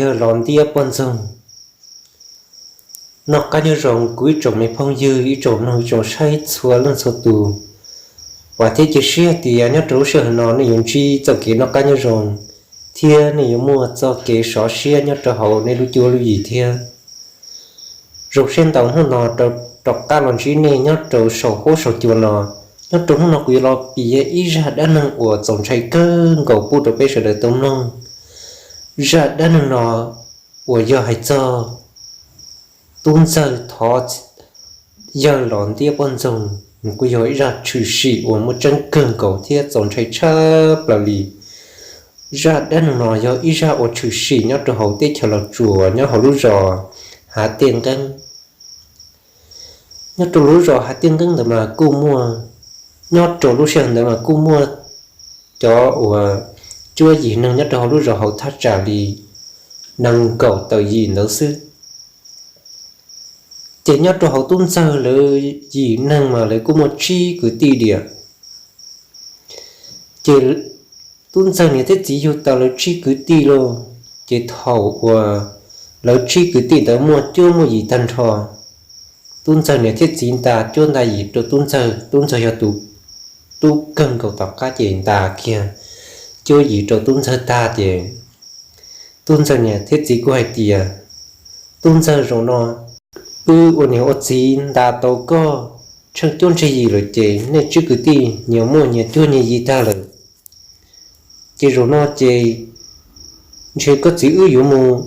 Yawg los ntiab poj ntxoog. Noj qab nyob zoo kuv ib tsoom me phooj ywg, ib tsoom mloog, ib tsoom saib txhua leej txhua tus. Vam thiab cia siab tias nyob rau lub sij hawm no nej yuav ntsib txoj kev noj qab nyob zoo, thiab nej yuav muaj txoj kev sov siab nyob rau hauv nej lub cuab lub yig thiab. Zoo siab ntau hnub no rov qab los ntsib nej nyob rau saum huab saum cua no. Nyob rau hnub no kuv yuav los piav ib zaj dab neeg uas txaus ntshai kawg nkaus pub rau peb sawv daws tau mloog. Zaj dab neeg no uas yog hais txog tub ntxawg thov yawg los ntiab poj ntxoog, nws kuj yog ib zaj tshwm sim uas muaj tseeb kawg nkaus thiab txaus ntshai tshaj plaws li. Zaj dab neeg no yog ib zaj uas tshwm sim nyob rau hauv teb chaws Los Tsuas, nyob hauv lub zos Hav Tiaj Nqeeb. Nyob rau lub zos Hav Tiaj Nqeeb ntawd mas kuj muaj, nyob rau lub sij hawm ntawd mas kuj muaj cov uas cuab yig neeg nyob rau hauv lub zos hauv thaj tsam li nees nkaum tawm yim ntawd xwb. Ces nyob rau hauv tub ntxawg lawv yim neeg mas lawv kuj muaj tsib kwv tij diam. Ces tub ntxawg niam thiab txiv yug tau lawv tsib kwv tij lauj. Ces thaum uas lawv tsib kwv tij ntawd muaj cuab muaj yig tag nrho, tub ntxawg niam thiab txiv nta cuab nta yig rau tub ntxawg. Tub ntxawg yog tus tub kawg nkaus tom qab ces nta kiag cuab yig rau tub ntxawg tag ces tub ntxawg niam thiab txiv kuj hais tias, tub ntxawg, zaum no wb ua niam ua txiv nta tau koj tsheej cuab tsheej yig lawm ces nej tsib kwv tij nyias muaj nyias cuab nyias yig tag lawm. Ces zaum no ces ntshe koj txiv wb yuav mus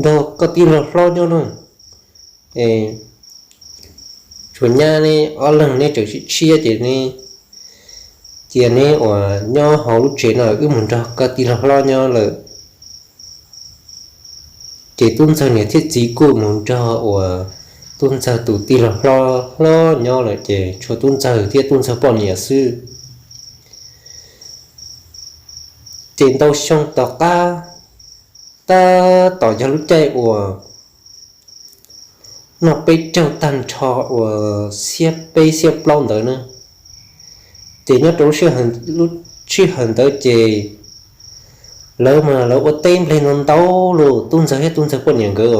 nrog koj tij laug hlob nyob na. Tsuas nyab neb ob leeg neb tseem tshiab ces neb cia neb uas nyob hauv lub tsev no wb mus nrog koj tij laug hlob nyob lawm. Ces tub ntxawg niam thiab txiv kuj mus nrog uas tub ntxawg tus tij laug hlob hlob nyob lawm ces tshuav tub ntxawg thiab tub ntxawg poj niam xwb. Ces ntau xyoo tom qab, tab tom yog lub caij uas noj peb caug tag nrho uas xiab peb xiab plaub ntawd na, ces nyob rau lub sij hawm ntawd ces lawv mas lawv ua teb nplej ntau ntau lauj, tub ntxawg thiab tub ntxawg poj niam nkawd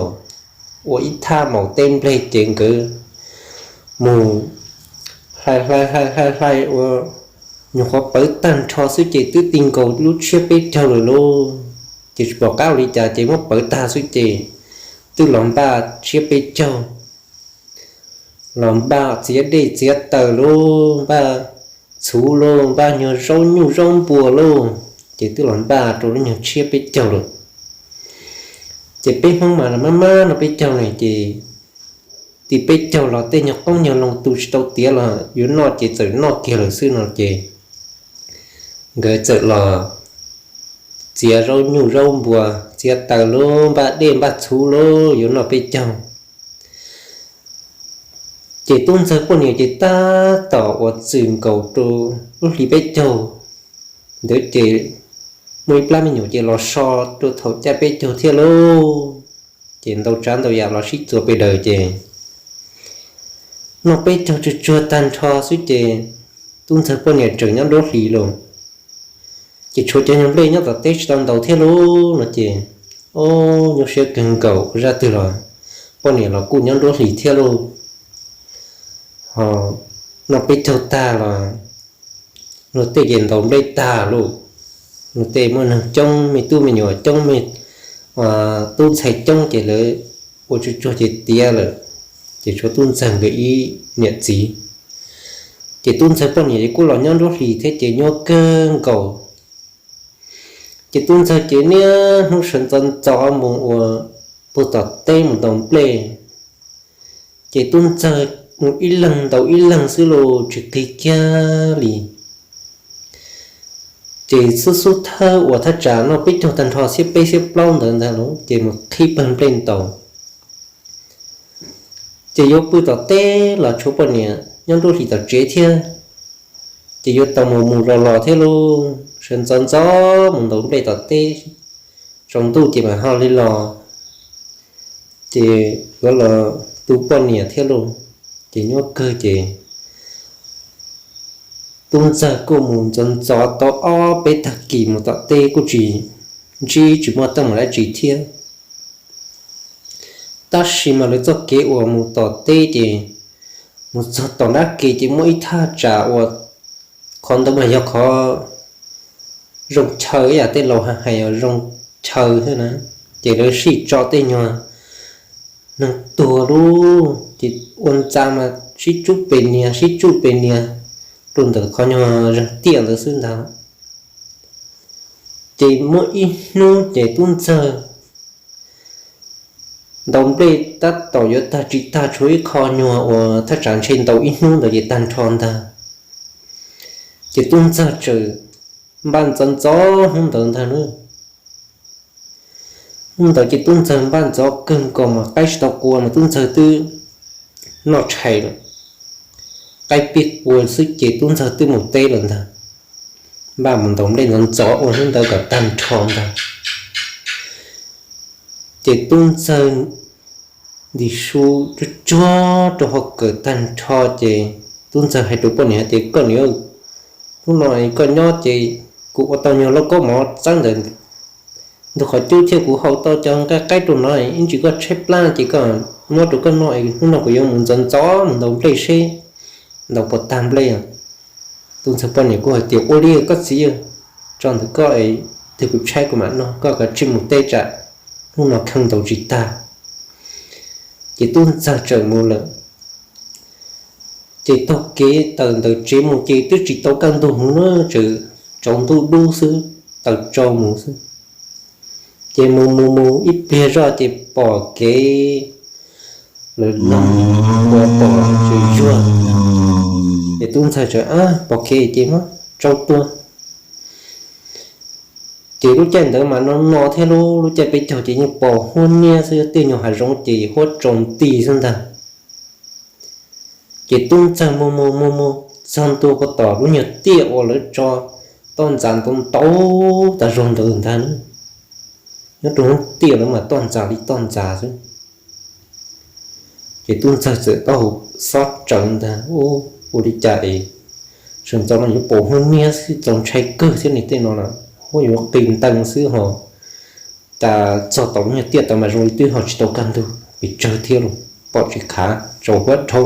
ua ib thaj maum teb nplej ces nkawd mus hlais hlais hlais hlais hlais ua nyuam qhuav pawv tag nrho xwb ces twb ti nkaus lub tshiab peb caug lawm lauj. Ces tsis pom qab ua li cas ces muab pawv tag xwb ces twb los npaj tshiab peb caug, los npaj txiav dej txiav taws lauj, npaj txhuv lauj, npaj nyuag zaub nyuj zaub npua lauj, ces twb los npaj rau lub nyuag tshiab peb caug lawm. Ces peb Hmoob mas maj maj noj peb caug ne ces tim peb caug los tej nyuag qoob nyuag loo tu tsis tau tiav los yuav noj ces txawm noj kiag lawm xwb no ces nkawd txawm los txiav zaub nyuj zaub npua, txiav taws lauj, npaj dej npaj txhuv lauj, yuav noj peb caug. Ces tub ntxawg poj niam ces tab tom uas txwm nkaus rau lub hli peb caug ntawd ces muaj ib plab me nyuam ces los so rau thaum caij peb caug thiab lauj. Ces ntau tsav ntau yam los sib txuas pes daws ces noj peb caug tsuag tsuag tag nrho xwb ces tub ntxawg poj niam tseem nyob nruab hlis lauj. Ces tshuav cov nyuag nplej nyob tom teb tsis tau ntaus thiab lauj no ces, o, nyuaj siab kawg nkaus ua zaj twg los poj niam los kuj nyob nruab hlis thiab lauj. Ho noj peb caug tag los luag tej ces ntaus nplej tag lauj. Luag tej muaj neeg coob, me tub me nyuam coob, me tub ntxhais coob ces lawv ua tsuag tsuag ces tiav lawm. Ces tshuav tub ntxawg nkawd ib niam txiv. Ces tub ntxawg poj niam kuj los nyob nruab hlis thiab ces nyuaj kawg nkaus. Ces tub ntxawg ces niaj hnub sawv ntxov ntxov mus ua puag tom teb mus ntaus nplej. Ces tub ntxawg mus ib leeg ntaus ib leeg xwb los tsis qig kiag li. Ces xub xub thawj uas thaj tsam noj peb caug tag nrho xiab peb xiab plaub ntawd ntag los ces mus qhib pawg nplej ntaus. Ces yuav pw tom teb los tshuav poj niam nyob nruab hlis tom tsev thiab. Ces yuav tau mus mus los los thiab lauj, sawv ntxov ntxov mus ntaus nplej tom teb, tsaus ntuj ces mam ho li los. Ces yuav los tu poj niam thiab lauj, ces nyuaj kawg ces tub ntxawg kuj mus ntxov ntxov tau ob peb tag kis mus tom teb kuj tsis ntsib tsis muaj teeb meem dab tsi thiab. Tab sis mas lawv txoj kev uas mus tom teb ces mus txog tom nrab ke ces muaj ib thaj tsam uas qhov ntawd mas yog qhov zoo chaw, ib yam tej laus hais zoo chaw thiab na, ces lawv sij tso tej nyuag neeg tuag lub ces ua ntxa mas sib tsub pes nias sib tsub pes nias rau ntawm qhov nyuag zeeg tiaj ntawd xwb ntag. Ces muaj ib hnub ces tub ntxawg ntaus nplej tab tom yuav tag tsis tag, tshuav ib qho nyuag uas thaj tsam ntshe ntaus ib hnub ntawd ces tag nrho ntag. Ces tub ntxawg txawm npaj ntxov ntxov hnub ntawd ntag. Hnub ntawd ces tub ntxawg npaj ntxov kawg nkaus mas qaib tsis tau qua mas tub ntxawg twb noj tshais lawm, qaib pib qua xwb ces tub ntxawg twb mus teb lawm ntag. Npaj mus ntaus nplej ntxov ntxov ua hnub ntawd kom tag nrho ntag. Ces tub ntxawg ntim su tsuag tsuag rau hauv kawm tag nrho ces tub ntxawg hais rau poj niam hais tias, Koj niam, hnub no koj nyob ces kuv ua tau nyuag lauj kaub mov txawb ntawm ntug qhov cub thiab kuv hau tau cov nqaij qaib rau no, ib ntsis koj tshaib plab ces koj muab rau koj noj, hnub no kuv yuav mus ntxov ntxov mus ntaus nplej seb ntaus puas tag nplej. Tub ntxawg poj niam kuj hais tias, Ua li koj txiv, tso ntawm koj, twg kuv tshaib kuv mam noj, koj kav tsij mus teb tsam hnub no kheej ntaus tsis tag. Ces tub ntxawg txawm mus lawm. Ces taug kev tawm ntawm tsev mus ces twb tsis tau kaj ntug mus na, tseem tsaus ntuj dub xwb, taws tsau mus xwb. Ces mus mus mus ib pliag zoj ces pom kev lawv los ua pom tsis zuag. Ces tub ntxawg txawm pom kev ces muab tsau tua. Ces lub caij ntawd mas no no thiab, lub lub caij peb caug ces yeej pos huab niab xwb, tej nyuag hav zoov ces huab tsaus nti xwb ntag. Ces tub ntxawg mus mus mus mus txog ntua puag tom lub nyuag tiaj uas lawv tso toj ntxas ntau ntau tas zog ntawd ntag. Nyob rau lub tiaj ntawd mas toj ntxas li toj ntxas xwb. Ces tub ntxawg txawm taub hau xob tseev ntag, Ua li cas es sawv ntxov no yuav pos huab niab xwb, txaus ntshai kawg thiab ne, tej no los huab yuav qi ntees xwb ho. Cas txog tom lub nyuag tiaj tod mas zoo li twb ho tsis tau kaj ntug, pes tsawg thiab los pom tsis khav, tsaus huab dhau.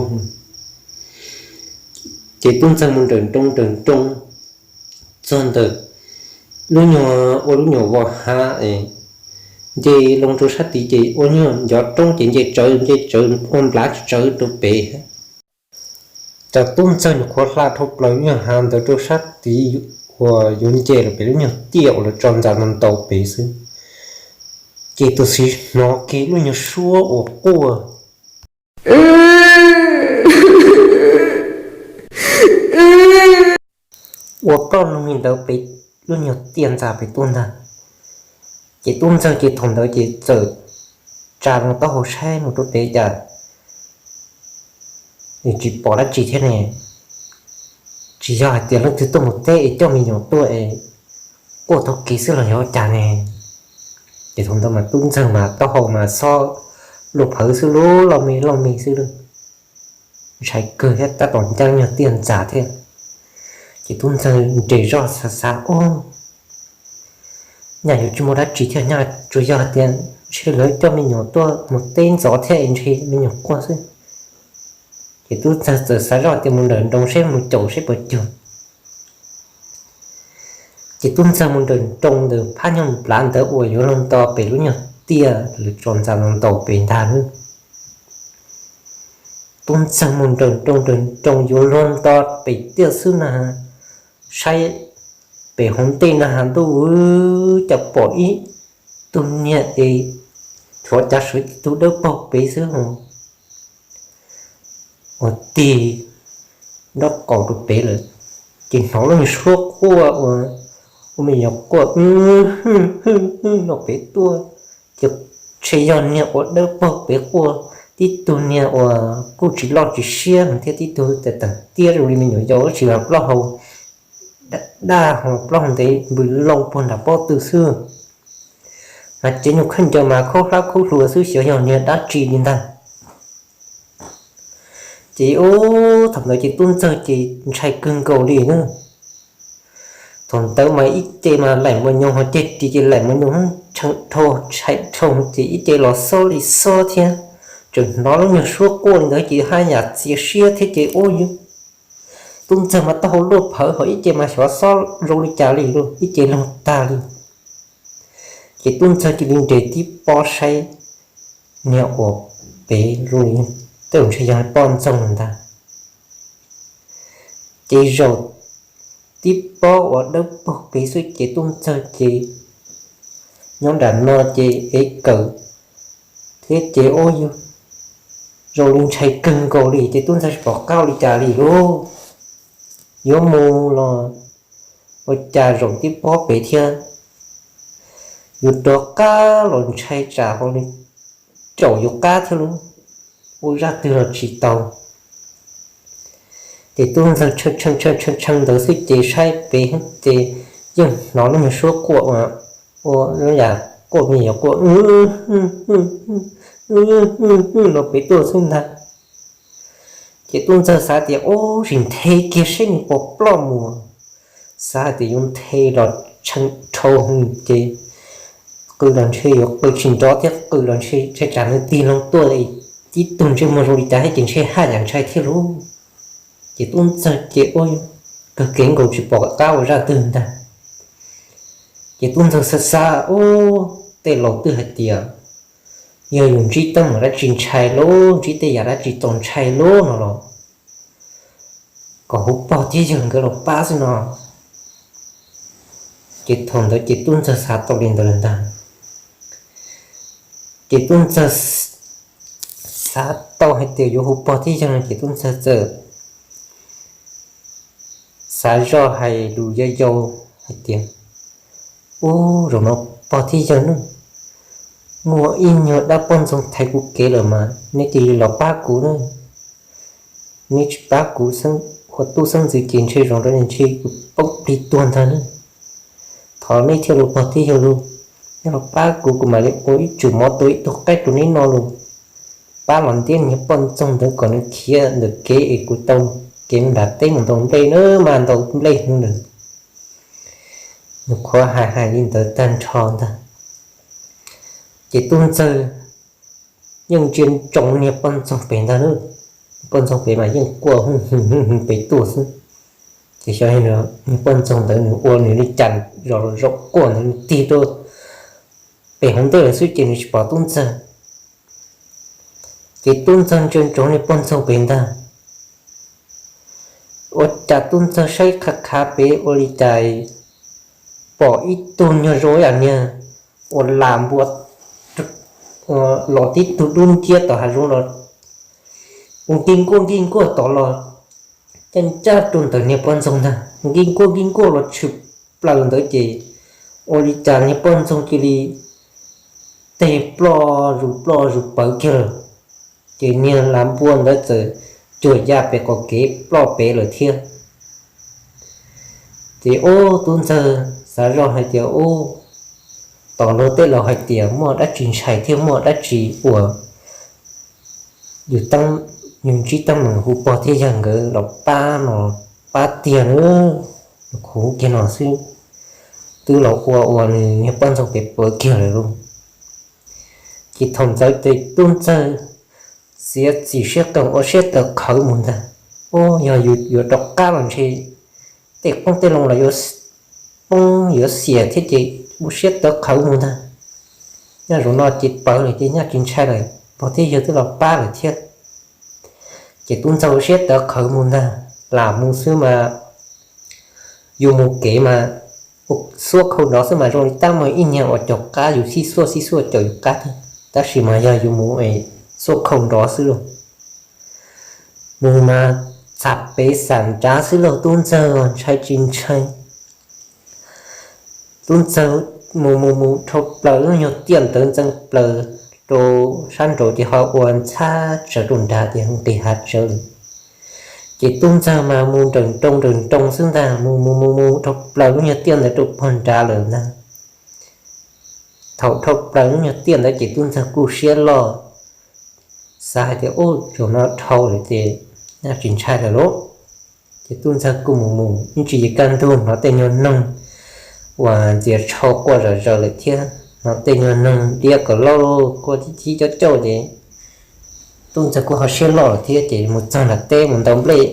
Ces tub ntxawg mus nrawm nroos nrawm nroos txog ntawm lub nyuag, ua lub nyuag vos hav es nce loo rau sab tid ces ua nyuag ncov roob ces nce tsawv nce tsawv ua nplav tsawv rau pem. Ces tub ntxawg nyuam qhuav hla dhau plaws lub nyuag hav ntawd rau sab tid uas yuav nce los pem lub nyuag tiaj uas lawv tso ntxas ntau ntau pem xwb, ces tus xiv hnov kiag lub nyuag suab uas quaj ua plaub lug li ntawd pem lub nyuag tiaj ntxas pem tuaj ntag. Ces tub ntxawg ces thaum ntawd ces txawm tsa loo taub hau saib mus rau pem cas tsis pom dab tsi thiab ne. Tsis yog hais tias leej twg tuaj mus teb es coj me nyuam tuaj es quaj taug kev xwb los yog cas ne. Ces thaum ntawd mas tub ntxawg mas taub hau mas xob luaj phawv xwb, lub loj me loj me xwb lawm. Ntshai kawg thiab tab tom ncaj nyuag tiaj ntxas thiab. Ces tub ntxawg nres zoj xav xav, Ub, nyaj yuav tsis muaj dab tsi thiab, nyaj tsuas yog hais tias ntshe lawv coj me nyuam tuaj mus teb ntxov thiab es ntshe me nyuam quaj xwb. Ces tub ntxawg txawm xav zoj tias mus nrawm nroos seb mus caum seb puas cuag. Ces tub ntxawg mus nrawm nroos ntawm phab nyuag nplav ntawd uas yuav luag nto pem lub nyuag tiaj lawv tso ntxas ntau ntau pem ntag. Tub ntxawg mus nrawm nroos nrawm nroos yuav luag nto pem tiaj xwb na, saib pem hauv ntej na has ntuj, cas pom ib tug niag es thuav cav sawv tib tug dawb paug pem xwb ua tig nraub qaum rau pem lawm. Ces hnov lub nyuag suab quaj ua, ua me nyuam quaj hwj hwj hwj no pem tuaj, ces ntshe yog niag ua dawb paug pem quaj, tib tug niag uas kuj tsis loj tsis siab thiab tib tug tawm tawm tiab zoo li me nyuam yaus tsis, ho plaub hau daj ho plaub hau ntev npws loo puag nram pob tw xwb. Mas cev nyuag khaub ncaws mas khaub hlab khaub hlua xwb, xyov yog niag dab tsi li ntag. Ces ub, thaum ntawd ces tub ntxawg ces ntshai kawg nkaus li na. Thaum ntawd mas ib ce mas laim mos nyoos ho ceg ris ces laim mos nyoos tshee dhau tshee dhau ces ib ce los xob li xob thiab. tseem hnov lub nyuag suab quaj li ntawd ces haj yam txias siab thiab ces ua yus, tub ntxawg mas taub hau luaj phawv ho ib ce mas xyov xob zoo li cas li lauj, ib ce luag tag li. Ces tub ntxawg cia li nres tib pob saib niag uas pem zoo li tej zaum ntshe yog poj ntxoog ntag. Ces zaum tib pob uas dawb paug pem xwb ces tub ntxawg ces nyob nram no ces ev kawm thiab ces ua yus, zoo li ntshai kawg nkaus li ces tub ntxawg tsis pom qab ua li cas li lauj. Yuav mus los ua cas zaum tib pob pem thiab, yuav rov qab los ntshai tsam ho caum yus qab thiab lauj, ua zaj twg los tsis tau. Ces tub ntxawg tshee tshee ntawd xwb ces saib pem ces yeej hnov lub nyuag suab quaj ua, ua yam quaj me nyuam quaj no pem tuaj xwb ntag. Ces tub ntxawg xav tias ub sim nthe kiag seb nws puas ploj mus, xav hais tias yuav nthe los tshee dhau ces qw los ntshe yuav qw tsis nrov thiab, qw los ntshe ntshai tsam nws tig loo tuaj tib tug ntsej muag zoo li cas thiab ces ntshe haj yam ntshai thiab lauj. Ces tub ntxawg ces ua kawg kev nkaus tsis pom qab ua zaj twg ntag. Ces tub ntxawg xav xav ub, tej laus twb hais tias yog yus ntsib teeb meem dab tsi ntshai lauj, ntsib tej yam dab tsi txaus ntshai lauj no los kom hu pog thiab yawg nkawd los pab xwb no. Ces thaum ntawd ces tub ntxawg xav tau li ntawd lawm ntag. Ces tub ntxawg xav tau hais tias yuav hu pog thiab yawg no ces tub ntxawg txawm xav zoj hais lus yau yau hais tias, ub, zaum no pog thiab yawg ne, muaj ib nyuag dab poj ntxoog thaiv kuv kev lawm mas nej cia li los pab kuv na. Nej tsis pab kuv ua tub xeeb ntxwv ces ntshe zaum no ntshe kuv poob plig tuag ntag na. Thov nej thiab los pog thiab yawg los, nej los pab kuv, kuv mam li ua ib tsum mov tua ib tug qaib rau neb noj los. Pab los ntiab niag poj ntxoog ntawd kom nws khiav ntawm kev es kuv tau kev nram teb mus ntaus nplej na mas ntaus nplej hwv lawm. Nws qhuav hais hais li ntawd tag nrho ntag, ces tub ntxawg yeej ntsia ntsoov niag poj ntxoog pem ntag. Poj ntxoog pem mas yeej quaj hu hu hu pem tuaj xwb. Ces xyov niag poj ntxoog ntawd nws ua nws li cas, zaum zaum quaj ntawd nws tig rau pem hauv ntej lawm xwb ces nws tsis pom tub ntxawg. Ces tub ntxawg ntsia ntsoov niag poj ntxoog pem ntag, ua cas tub ntxawg saib khav khav pem ua li cas pom ib tug nyuag zoo yam niag ua lam npua los tib tug dub nciab tom hav zoov los, ua nkig nkuaj nkig nkuaj tod los, ncaj ncaj rau ntawm niag poj ntxoog ntag, nkig nkuaj nkig nkuaj los tshwm plaws ntawd ces ua li cas niag poj ntxoog cia li teg ploj zus ploj zus pawv kiag lawm. Ces niag lam npua ntawd txawm cuag ya pem qom kev ploj pem lawm thiab. Ces ub, tub ntxawg xav zoj hais tias ub, tom luag tej laus hais tias muaj dab tsi ntshai thiab muaj dab tsi uas yus, yus ntsib teeb meem hu pog thiab yawg nkawd los pab no pab tiag na. Khuv kiag no xwb twb los ua ua nws niag poj ntxoog pem pawv kiag lawm lauj. Ces thaum ntawd ces tub ntxawg txiav txim siab qees ua siab tawv qhawv mus ntag. Ub, yog yus yuav rov qab los ntshe tej qoob tej loo los yuav poob yuav xiam thiab ces ua siab tawv qhawv mus ntag. Nyob zaum no ces pawv lawm ces nyaj tsis ntshai lawm, pog thiab yawg twb los pab lawm thiab. Ces tub ntxawg ua siab tawv qhawv mus ntag, lam mus xwb mas yus mus kev mas ua xuab khau nrov xwb mas zoo li tab muaj ib niag uas caum qab yus xib xuaj xib xuaj caum yus qab thiab, tab sis mas yog yus mus xuab khau nrov xwb lauj. Mus mas txham pem xam nrad xwb lauj, tub ntxawg ntshai tsis ntshai. Tub ntxawg mus mus mus dhau plaws lub nyuag tiaj ntawd ntxeev plaws rau sab nraud ces ho ua ntxhab tsawv rau nrad ces nqis hav tsawv lawm. Ces tub ntxawg mas mus nrawm nroos nrawm nroos xwb ntag, mus mus mus mus dhau plaws lub nyuag tiaj ntawd rau puag nrad lawm ntag. Thaum dhau plaws lub nyuag tiaj ntawd ces tub ntxawg kuj siab loj, xav hais tias ub, zaum no dhau lawm ces nyaj tsis ntshai lawm lauj. Ces tub ntxawg kuj mus mus ib ntsis kaj ntug hnov tej nyuag noog uas ntxias tsho quaj zom zaws lawm thiab, hnov tej nyuag noog diab kom lauj quaj tib cib coj cauj ces Tub Ntxawg kuj ho siab loj lawm thiab ces mus txog nram teb mus ntaus nplej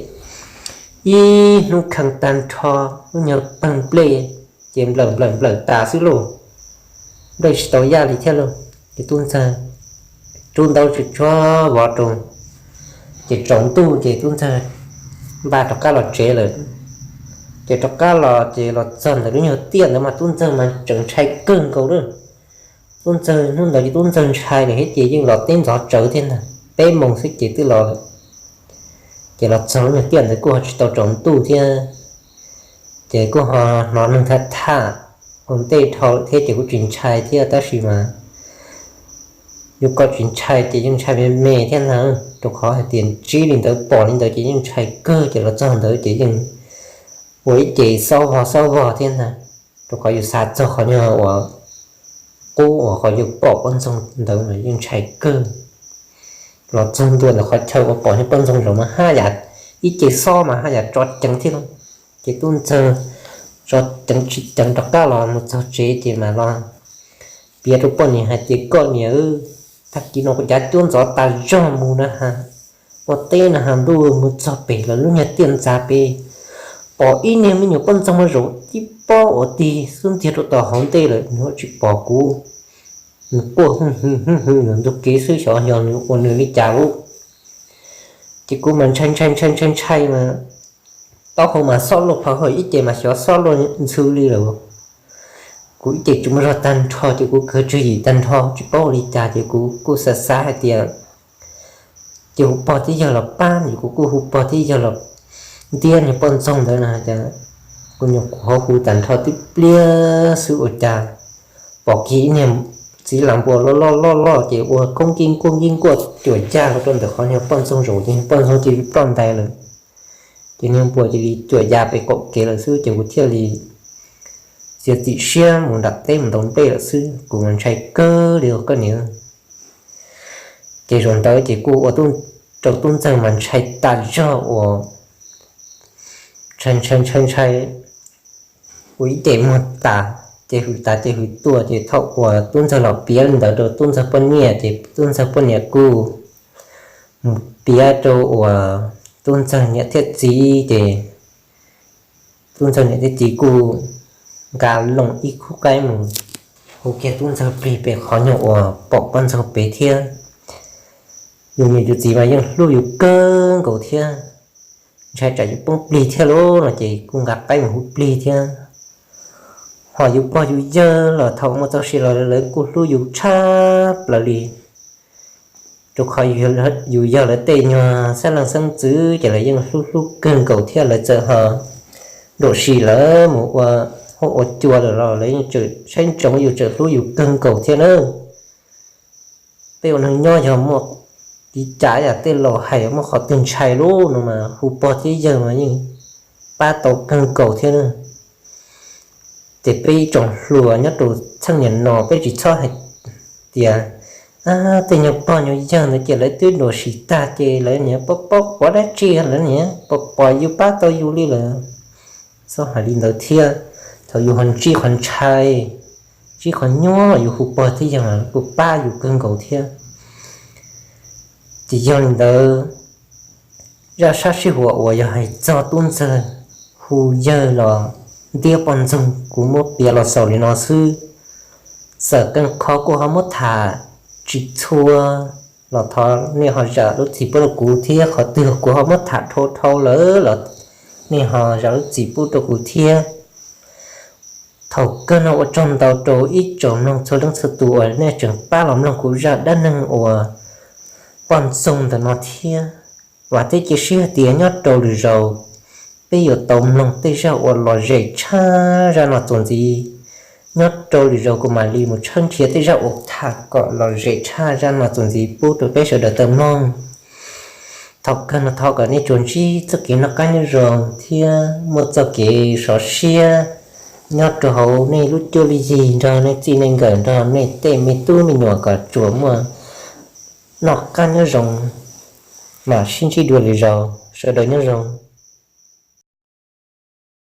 ib hnub kheev tag nrho lub nyuag pawg nplej, ces nplawm nplawm nplawm tas xwb lauj. Nplej tsis tau yaj li thiab lauj. Ces Tub Ntxawg rub ntaub tsuag tsuag vov rau, ces tsaus ntuj ces Tub Ntxawg npaj rov qab los tsev lawm. Ces rov qab los ces los txog ntawm lub nyuag tiaj ntawd mas Tub Ntxawg mas tseem ntshai kawg nkaus lawm. Tub Ntxawg hnub ntawd ces Tub Ntxawg ntshai lawm thiab ces yeej los teb ntxov tsawv thiab ntag, peb moos xwb ces twb los lawm. Ces los txog lub nyuag tiaj ntawd kuj ho tsis tau tsaus ntuj thiab, ces kuj ho hnov neeg tham tham ua ntej dhau lawm thiab ces kuj tsis ntshai thiab tab sis mas yus kom tsis ntshai ces yeej ntshai me me thiab ntag, rau qhov hais tias ntsib li ntawd pom li ntawd ces yeej ntshai kawg ces los txog ntawd ces yeej ua ib ce xob vog xob vog thiab ntag, rau qhov yus xav txog qhov nyuag uas qub uas qhov yus pom poj ntxoog ntawd mas yeej ntshai kawg. Los txog ntua ntawm qhov chaw uas pom nyuag poj ntxoog zaum mas haj yam ib ce xob mas haj yam tso ceev thiab lauj. Ces Tub Ntxawg tso ceev tsis ceev rov qab los mus txog tsev ces mas los piav rau poj niam hais tias koj niam, tag kis no kuv cav cuab ntxov tas zog mus na ha, ua teb na ha ntuj mus txog pem lawv lub nyuag tiaj ntxas pem, pom ib niag me nyuam poj ntxoog mas zaum tib pob ua tig xub ntiag rau tom hauv ntej lawm nws tsis pom kuv. Nws quaj hwj hwj hwj hwj ntawm ntug kev xwb xyov yog nws ua nws li cas lauj. Ces kuv mas ntshai ntshai ntshai ntshai ntshai mas taub hau mas xob luaj phawv hawm ib ce mas xyov xob luaj ntxhw li lawm. Kuv ib ce tsis muaj zog tag nrho ces kuv khwv tswv yim tag nrho tsis paub ua li cas ces kuv kuj xav xav hais tias ces hu pog thiab yawg los pab, ces kuv kuj hu pog thiab yawg los ntiab niag poj ntxoog ntawd na. Kuv nyuam qhuav hu tag nrho tib pliag xwb ua cas pom kiag ib niag txiv las npua loj loj loj loj ces ua koob nkij nkuaj nkij nkuaj cuam yaj los rau ntawm qhov niag poj ntxoog zaum ces niag poj ntxoog cia li ploj ntais lawm. Ces niag npua cia li cuam ya pem qaum kev lawm xwb ces kuv thiaj li txiav txim siab mus nram teb mus ntaus nplej lawm xwb, kuv mas ntshai kawg li os koj niam. Ces zaum ntawd ces kuj ua rau Tub Ntxawg mas ntshai tas zog uas ntshai ntshai ntshai ntshai ua ib ce muag tas, ces hws tas ces hws tuaj ces thaum uas Tub Ntxawg los piav li ntawd rau Tub Ntxawg poj niam ces Tub Ntxawg poj niam kuj mus piav rau uas Tub Ntxawg niam thiab txiv ces Tub Ntxawg niam thiab txiv kuj nqa loo ib khub qaib mus hu kiag Tub Ntxawg plig pem qhov nyuag uas pom poj ntxoog pem thiab. Yus niam yus txiv mas yeej hlub yus kawg nkaus thiab, ntshai tsam yus poob plig thiab lauj no ces kuj nqa qaib mus hu plig thiab. Ho yus pog yus yawg los thaum muaj txoj sia los lawv kuj hlub yus tshaj plaws li, rau qhov yus yog lawv tej nyuag xeeb leej xeeb ntxwv ces lawv yeej hlub hlub kawg nkaus thiab lawv txawm ho nruam sim lawv mus ua huab ua cua lawm los lawv yeej tseem saib ntsoov yus tseem hlub yus kawg nkaus thiab na. Peb ua neeg nyob yog muaj li cas yam tej laus hais muaj qhov twg ntshai lauj no mas hu pog thiab yawg mas yeej pab tau kawg nkaus thiab na. Ces peb ib tsoom hluas nyob rau txheej niam no peb tsis txhob hais tias tej nyuag pog nyuag yawg ntawd ces lawv twb nruam sim tag ces lawv niaj pom pom quav dab tsi lawv niaj pom pom yus pab tau yus li lawm. Txhob hais li ntawd thiab, thaum yus ho ntsib qhov ntshai, ntsib qhov nyuaj los yus hu pog thiab yawg mas kuj pab yus kawg nkaus thiab. Ces yog li ntawd, zaj sab sij huam uas yog hais txog Tub Ntxawg hu yawg los ntiab poj ntxoog kuv muab piav los xaus li no xwb. Txawm qee qhov kuv ho muab tham tsis txhua los thov nej ho zam lub txim pub rau kuv thiab, qhov twg kuv ho muab tham dhau dhau lawm los nej ho zam lub txim pub rau kuv thiab. Thaum kawg no ua tsaug ntau rau ib tsoom mloog txhua leej txhua tus uas nej tseem pab los mloog kuv zaj dab neeg uas poj ntxoog ntawm no thiab. Vam thiab cia siab hais tias nyob rau lwm zaus peb yuav tau mloog tej zaj uas lom zem tshaj zaj no txuas ntxiv. Nyob rau lwm zaus kuv mam li mus tshawb nrhiav tej zaj uas tham kom lom zem tshaj zaj no txuas ntxiv pub rau peb sawv daws tau mloog. Thaum kawg no thov kom nej tsuas ntsib txoj kev noj qab nyob zoo thiab muaj txoj kev sov siab nyob rau hauv nej lub cuab lub yig nrog nej txij nej nkawm nrog nej tej me tub me nyuam kom tsuas muaj noj qab nyob zoo. Mam sib ntsib dua lwm zaus, sawv daws nyob zoo.